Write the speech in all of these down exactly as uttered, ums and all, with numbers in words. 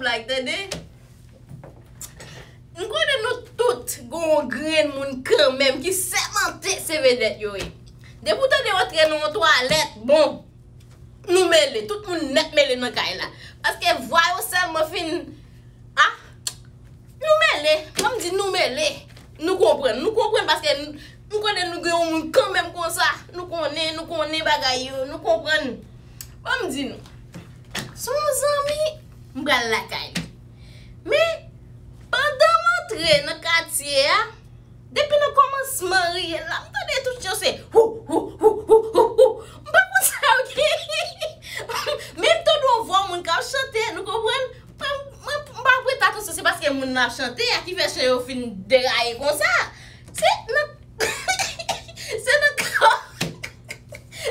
Tande. M konnen nou tout gon yon grenn moun kanmenm ki sèmante se vedèt yo ye. Depi w tande yo antre nan yon twalèt, bon, nou mele. Tout moun nèt mele nan kay la. Paske vwa yo sèlman fin, ah, nou mele. Ban m di nou mele. Nou konprann. Nou konprann paske n-, m konnen nou gen yon moun kanmenm konsa. Nou konnen, nou konnen bagay yo. Nou konprann. Ban m di nou. Se yon zanmi, m pral lakay li. Men, pandan m antre nan katye a, depi nan kòmansman riyèl la, m tande tout chen se hou, hou, hou, hou, hou, hou. M pa konn sa yo gen. Men m tande yon vwa moun k ap chante, nou konprann? Mwen, mwen, m pa prete atansyon, se paske moun nan ap chante a ki fè chen yo fin deraye konsa. Se nan, se nan kò,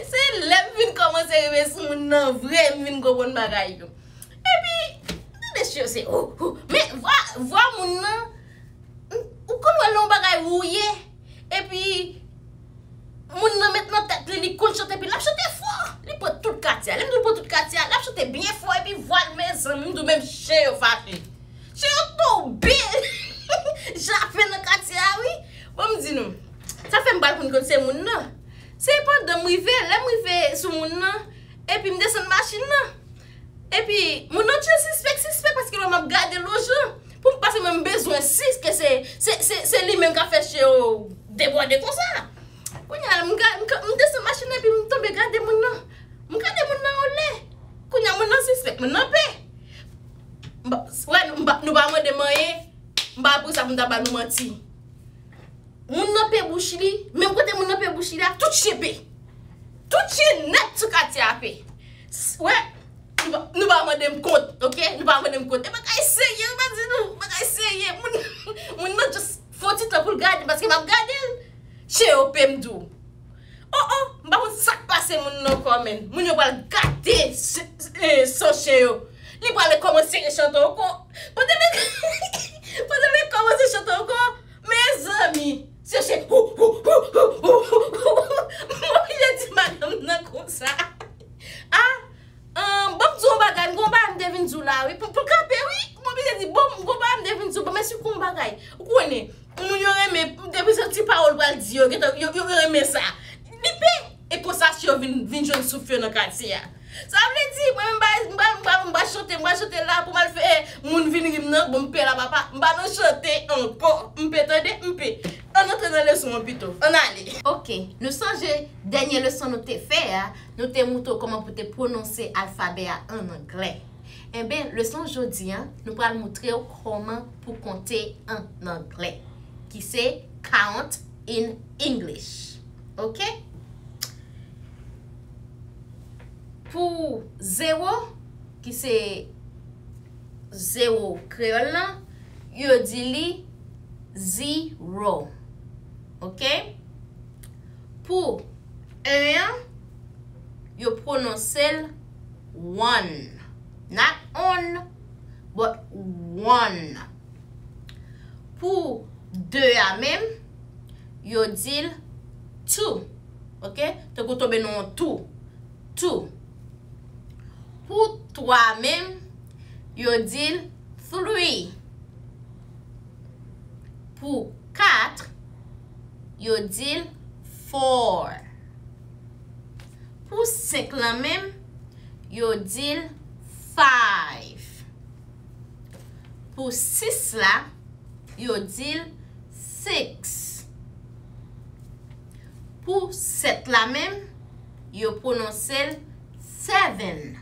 se lè m vin kòmanse rive sou moun nan vre, m vin konprann bagay yo. Epi, m tande chen yo se, oh, oh, men vwa, vwa moun nan, ou konn wè lè yon bagay wouye, epi moun nan met nan tèt li, li konn chante, epi l ap chante fò. Li pran tout katye a. Lè m di l pran tout katye a, l ap chante byen fò, epi vwa l, mezanmi, m di w menm chen yo fache. Chen yo tonbe jape nan katye a, wi. Bon, m di nou, sa fè m pral konn konn se moun nan. Se pandan m rive, lè m rive sou moun nan, epi m desann machin nan. Epi, moun nan te sispèk, sispèk, paske lè m ap gade lòt jan, pou m pase mwen, m bezwen si ke se, se, se, se li menm k ap fè chen yo debòde konsa. Kounye a, m ga-, m ka-, m desann machin nan, epi m tonbe gade moun nan. M gade moun nan anlè. Kounye a, moun nan sispèk, moun nan pè. M pa, wè, nou, m pa, nou pa mande m anyen, m pa pou sa pou m ta ba nou manti. Moun nan pe bouch li, menm kote moun nan pe bouch li la, tout chen pe. Tout chen nèt sou katye a pe. S-, wè, nou pa, nou pa mande m kont, oke? Nou pa mande m kont. E bagay serye, m pa di nou, bagay serye. Moun, moun nan just fè yon ti tan pou l gade, paske m ap gade l. Chen yo pe m di w. Oh, oh, m pa konn sa k pase moun nan ankò, men. Moun yo pral gate s-, s-, eh, son chen yo. Li pral kòmanse rechante ankò. Pandan l, pandan l kòmanse chante ankò, mezanmi, se chen. Hou, hou, hou. M oblije di madanm nan konsa. Ah, Ahn, ban m di w yon bagay, m gon bagay m te vin di w la, wi. Pou, pou l kanpe, wi. M oblije di, bon, m gon bagay m te vin di w, bon, men si w gon bagay. Ou konnen, moun yo renmen, depi se ti pawòl pral di yo, gentan, yo, yo renmen sa. Li pe, e konsa si yo vin, vin jwenn souf yo nan katye a. Sa vle di, mwen menm, m pa, m pa, m pa, m pa chante, m pa chante la pou m al fè moun vin ri m nan, bon, m pe la, papa, m pa nan chante ankò, m pe tande, m pe. Ann antre nan leson an pito, ann ale. Ok, nou sonje dènye leson nou te fè a, nou te moutre w kòman pou te pwononse alfabè a an anglè. Enben, leson jodi a, nou pral moutre w kòman pou konte an anglè, ki se count in English. Ok? Pou zewo, ki se zewo kreyòl lan, yo di li zero. Ok? Pou en an, yo pwononse l one. Not on, but one. Pou de a menm, yo di l two. Ok? Tankou tonbe nan yon tou. Two. Pou twa menm, yo di l three. Pou kat, yo di l four. Pou senk lan menm, yo di l five. Pou sis la, yo di l six. Pou sèt la menm, yo pwononse l seven.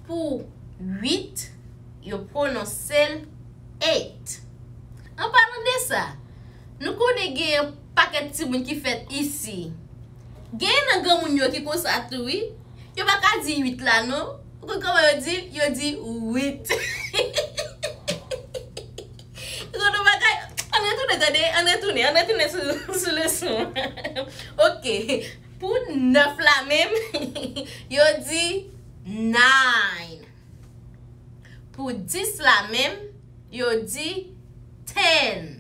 Pou uit, yo pwononse l eight. An palan de sa, nou konnen gen yon pakèt timoun ki fèt isi. Gen nan granmoun yo ki konsa tou, wi. Yo pa ka di uit la, non. Ou konn kòman yo di l? Yo di wit. Ou konn yon bagay? Ann retounen, tande, ann retounen, ann retounen sou, sou leson an. Ok. Pou nèf la menm, yo di nine. Pou dis la menm, yo di ten.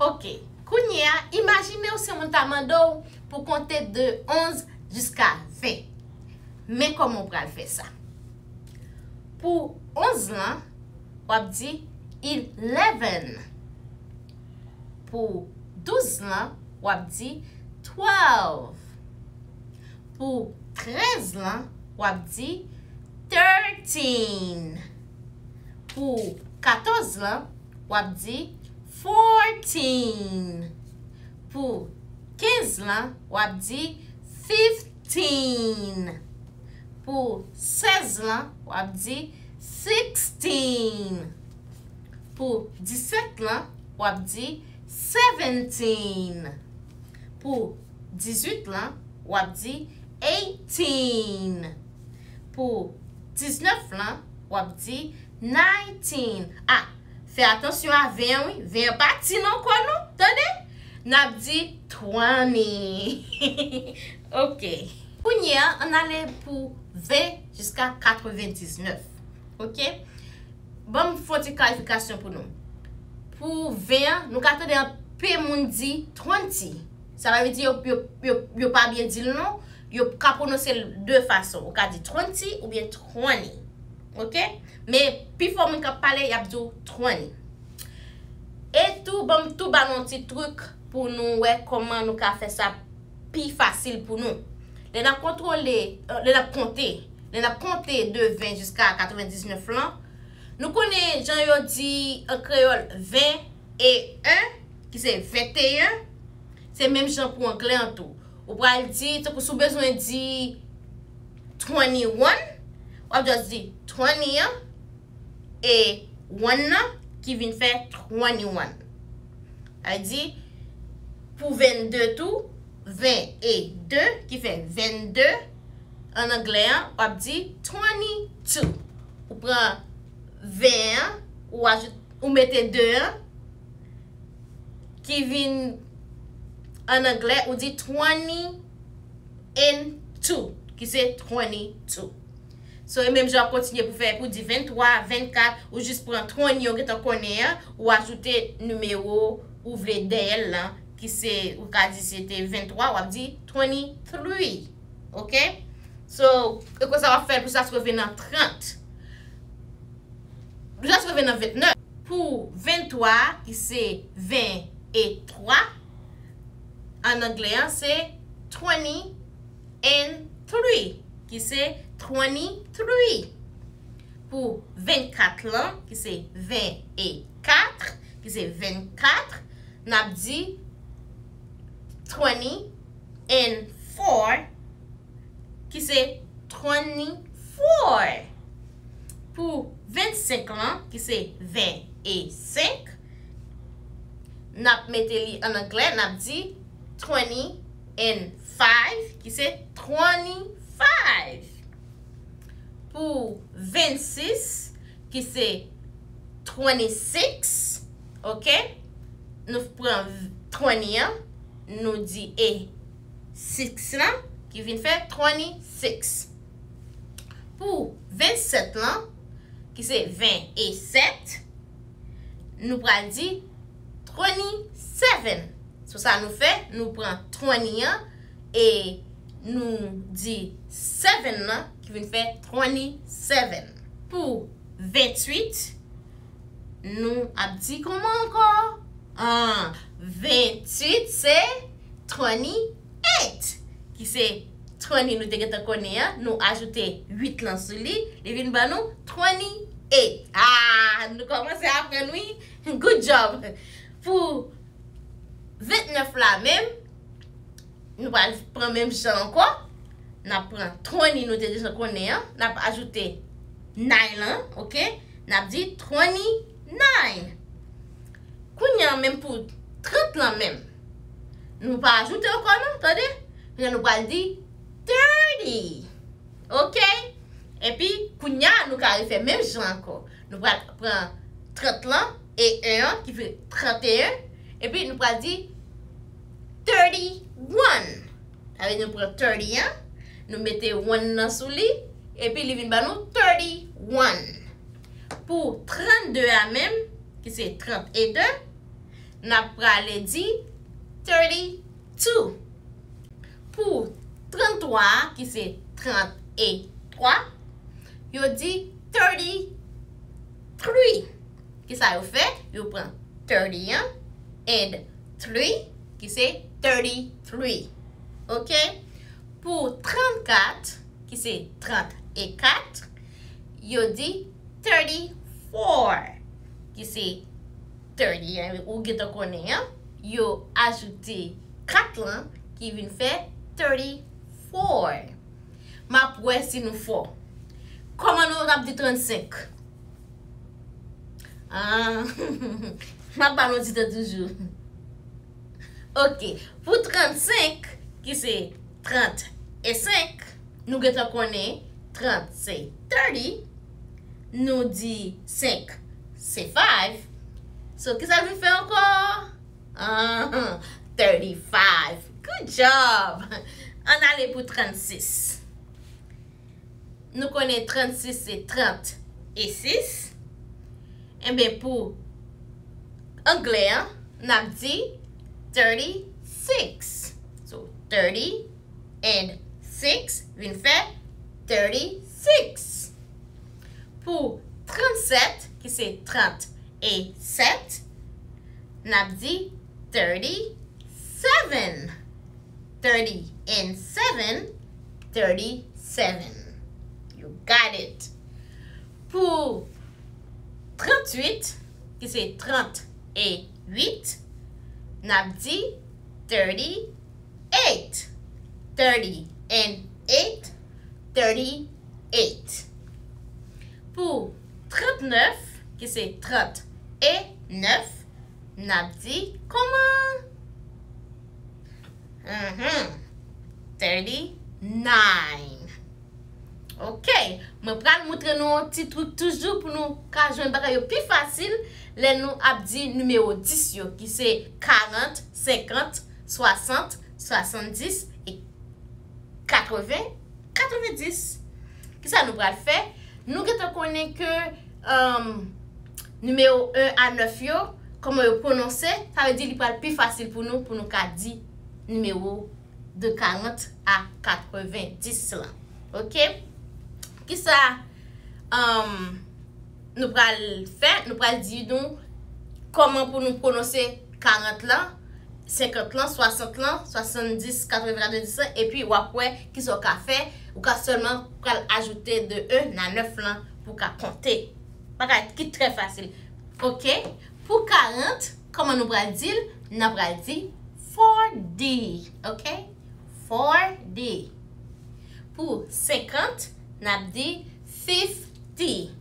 Ok, kounye a, imajine w si moun ta mande w pou konte de onz jiska ven. Men kòman w pral fè sa. Pou onz lan, w ap di eleven. Pou douz lan, w ap di twelve. Pou trèz lan, w ap di thirteen. Pou katòz lan, w ap di fourteen. Pou kenz lan, w ap di fifteen. Pou sèz lan, w ap di sixteen. Pou disèt lan, w ap di seventeen. Pou dizuit lan, w ap di eighteen. Pou diznèf lan, w ap di nineteen. Ah, fè atansyon a ven an, wi. Ven an pa ti nan kò nou, tande? N ap di twenty. Ok. Kounye a, ann ale pou ven jiska katrevendiznèf. Ok? Ban m fè yon ti klarifikasyon pou nou. Pou ven an, nou ka tande anpil moun di twenty. Sa vle di yo, yo, yo, yo pa byen di l non. Yo ka pwononse l de fason. Ou ka di twenty oubyen twenty. Ok? Men pifò moun k ap pale, y ap di w twenty. E tou, ban m tou ba nou yon ti trik pou nou wè kòman nou ka fè sa pi fasil pou nou. Lè n ap kontwole, euh, lè n ap konte, lè n ap konte de ven jiska katrevendiznèf lan, nou konnen jan yo di an kreyòl ven e en, ki se venteyen, se menm jan pou anglè an tou. Ou pral di, tankou si w bezwen di twenty-one, w ap just di twenty an, e one nan ki vin fè twenty-one. Sa vle di, pou vennde tou, ven e de ki fè vennde, an anglè an, w ap di twenty-two. Ou pran ven an, ou ajoute, ou mete de an, ki vin, an anglè, ou di twenty and two, ki se twenty-two. So, e menm jan w ap kontinye pou fè, pou di venntwa, vennkat, ou jis pran twenty ou gentan konnen an, ou ajoute nimewo ou vle dèyè l lan, ki se, ou ka di se te venntwa, w ap di twenty-three. Ok? So, e konsa w ap fè l pou sa rive nan trant. Pou sa rive nan ventnèf. Pou venntwa, ki se ven e twa, an anglè an, se twenty and three, ki se twenty-three. Pou vennkat lan, ki se ven e kat, ki se vennkat, n ap di twenty and four, ki se twenty-four. Pou vennsenk lan, ki se ven e senk, n ap mete li an anglè, n ap di twenty and five, ki se twenty-five. Pou vennsis, ki se twenty-six, ok? Nou pran twenty an, nou di e six lan, ki vin fè twenty-six. Pou vennsèt lan, ki se ven e sèt, nou pral di twenty-seven. So sa nou fè, nou pran twenty an e nou di seven nan, ki vin fè twenty-seven. Pou venntuit, nou ap di kòman ankò? Ah, venntuit se twenty-eight, ki se twenty nou te gentan konnen an, nou ajoute uit lan sou li, li vin ban nou twenty-eight. Ah, nou kòmanse aprann wi. Good job. Pou ventnèf la menm, nou pral pran menm jan ankò. N ap pran twenty nou te deja konnen an, n ap ajoute nine lan, ok? N ap di twenty-nine. Kounye a menm pou trant lan menm, nou pa ajoute ankò non, tande? Kounye a nou pral di thirty. Ok? Epi, kounye a, nou ka refè menm jan ankò. Nou pral pran trant lan e en an, ki fè trant e en. Epi, nou pral di thirty-one. Sa vle di nou pran thirty an, nou mete one nan sou li, epi li vin ban nou thirty-one. Pou trannde a menm, ki se trant e de, n ap prale di thirty-two. Pou tranntwa a, ki se trant e twa, yo di thirty-three. Kisa yo fè? Yo pran thirty-one and three, ki se thirty-three. Oke? Pou trannkat, ki se trant e kat, yo di thirty-four, ki se thirty-one, ou gentan konnen an, yo ajoute kat lan, ki vin fè thirty-four. M ap wè si nou fò. Kòman nou t ap di trannsenk? Ah, m ap ba nou ti tan toujou. Oke, pou trannsenk, ki se trant e senk, nou gentan konnen trant se thirty, nou di senk se five. So, kisa l vin fè ankò? Ah, thirty-five. Good job! Ann ale pou trannsis. Nou konnen trannsis se trant e sis. Enben, pou anglè an, n ap di thirty-six. So, thirty and six vin fè thirty-six. Pou trannsèt, ki se trant e sèt, n ap di thirty-seven. Thirty and seven, thirty-seven. You got it. Pou tranntuit, ki se trant e uit, n ap di thirty-eight. Thirty and eight, thirty-eight. Pou trannèf, ki se trant e nèf, n ap di kòman? Mhm. Thirty-nine. Oke, mwen pral moutre nou yon ti trik toujou pou nou ka jwenn bagay yo pi fasil lè nou ap di nimewo dis yo, ki se karant, senkant, swasant, swasanndis e katreven, katrevendis. Kisa nou pral fè? Nou gentan konnen ke, um, nimewo en a nèf yo, kòman yo pwononse, sa vle di li pral pi fasil pou nou, pou nou ka di nimewo de karant a katrevendis lan. Oke? Kisa, um, nou pral fè? Nou pral di nou kòman pou nou pwononse karant lan, senkant lan, swasant lan, swasanndis, katreven, katrevendis lan, epi w ap wè kisa w ka fè. Ou ka sèlman pral ajoute de en a nèf lan pou w ka konte. Bagay ki trè fasil. Oke? Pou karant, kòman nou pral di l? N a pral di forty. Oke? Forty. Pou senkant, n ap di fifty.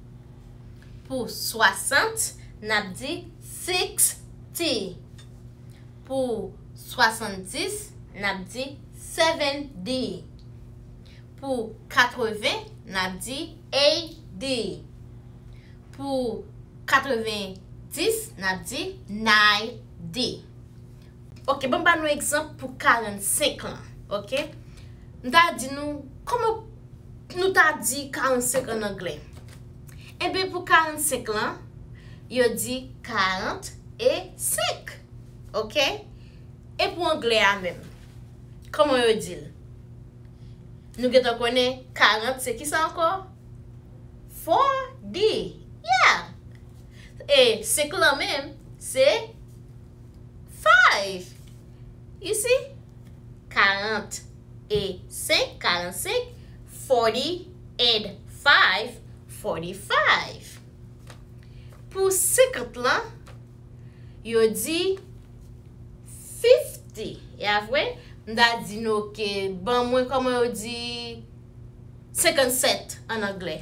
Pou swasant, n ap di sixty. Pou swasanndis, n ap di seventy. Pou katreven, n ap di eighty. Pou katrevendis, n ap di ninety. Oke, ban m ba nou egzanp pou karannsenk lan. Oke? M ta di nou, kòman nou ta di karannsenk an anglè? Enben, pou karannsenk lan, yo di karant e senk. Oke? E pou anglè a menm, kòman yo di l? Nou gentan konnen karant se kisa ankò? Forty. Yeah. E senk lan menm, se five. You see? Karant e senk, karannsenk, forty and five, forty-five. Pou senkant lan, yo di fifty. E apre, m ta di nou, oke, ban mwen kòman yo di senkannsèt an anglè.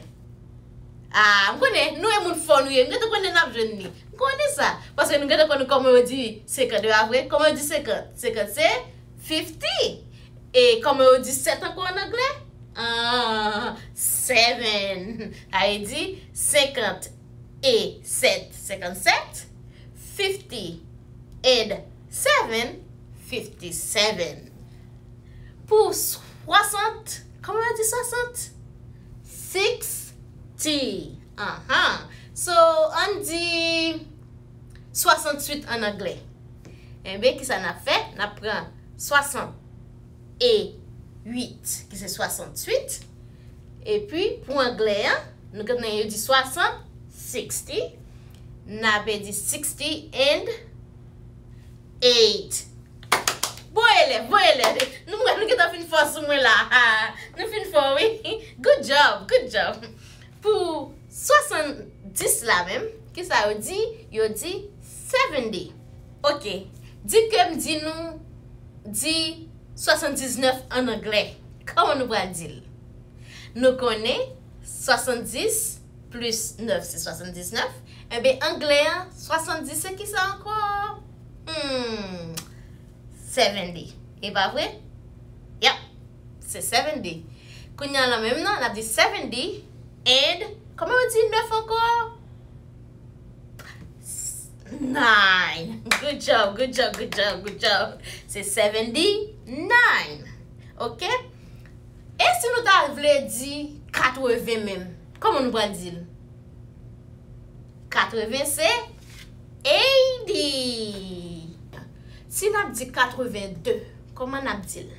Ah, m konnen, nou e moun fò nou ye. M gentan konnen n ap jwenn li. M konnen sa. Paske nou gentan konnen kòman yo di senkant. E apre, kòman yo di senkant? Senkant se fifty. E kòman yo di sèt ankò an anglè? Ah, seven. Sa vle di senkant e sèt, senkannsèt. Fifty and seven, fifty-seven. Pou swasant, kòman yo di swasant? Sixty. Aha. So, ann di swasantuit an anglè. Enben, kisa n ap fè? N ap pran swasant e uit, ki se swasantuit. Epi, pou anglè an, Nou gentan yo di swasant, sixty. N ap di sixty and eight. Bon elèv, bon elèv. Nou, nou gentan fin fò sou mwen la. Nou fin fò, wi. Good job, good job. Pou swasanndis la menm, kisa yo di? Yo di seventy. Ok. Di ke m di nou, di swasanndiznèf an anglè. Kòman nou pral di l? Nou konnen swasanndis plis nèf se swasanndiznèf. Enben, anglè an, swasanndis se kisa ankò? Hmm, seventy. E pa vre? Yep, se seventy. Kounye a la menm nan, n ap di seventy and, kòman yo di nèf ankò? Nine. Good job, good job, good job, good job. Se seventy nine. Ok? E si nou ta vle di katreven menm? Kòman nou pral di l? Katreven se eighty. Si n ap di katreven de, kòman n ap di l?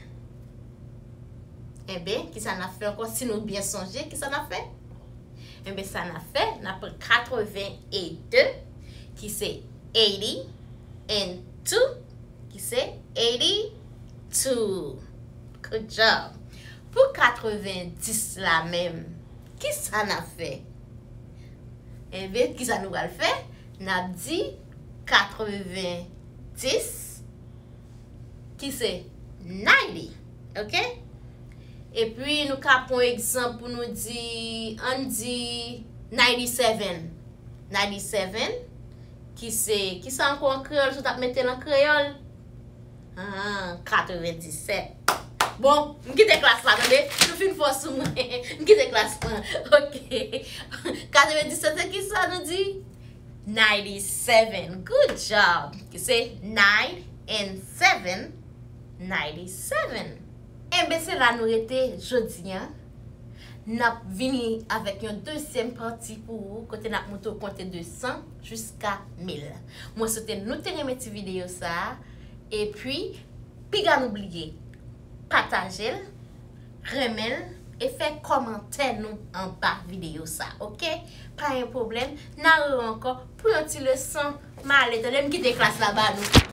Enben, kisa n ap fè ankò? Si nou byen sonje, kisa n ap fè? Enben, sa n ap fè, n ap pran katreven e de, ki se eighty, and two, ki se eighty two. Good job. Pou katrevendis la menm, kisa n ap fè? Enben, kisa nou pral fè? N ap di katrevendis, ki se ninety, ok? Epi, nou ka pran egzanp pou nou di, ann di ninety seven. Ninety seven, ki se, kisa ankò an kreyòl, si w t ap mete l an kreyòl? Ah, katrevendisèt. Bon, m kite klas la, tande. Nou fin fò sou mwen. M kite klas la. Ok. Katrevendisèt, se kisa nou di? Ninety seven. Good job. Ki se nine and seven, ninety seven. Enben, se la nou rete jodi a. N ap vini avèk yon dezyèm pati pou ou, kote n ap montre w konte de san jiska mil. Mwen swete nou te renmen ti videyo sa a. Epi, piga nou bliye, pataje l, renmen l, e fè kòmantè nou anba videyo sa, ok? Pa gen pwoblèm, n a rewè ankò pou yon ti leson. M ale, tande, m kite klas la ba nou.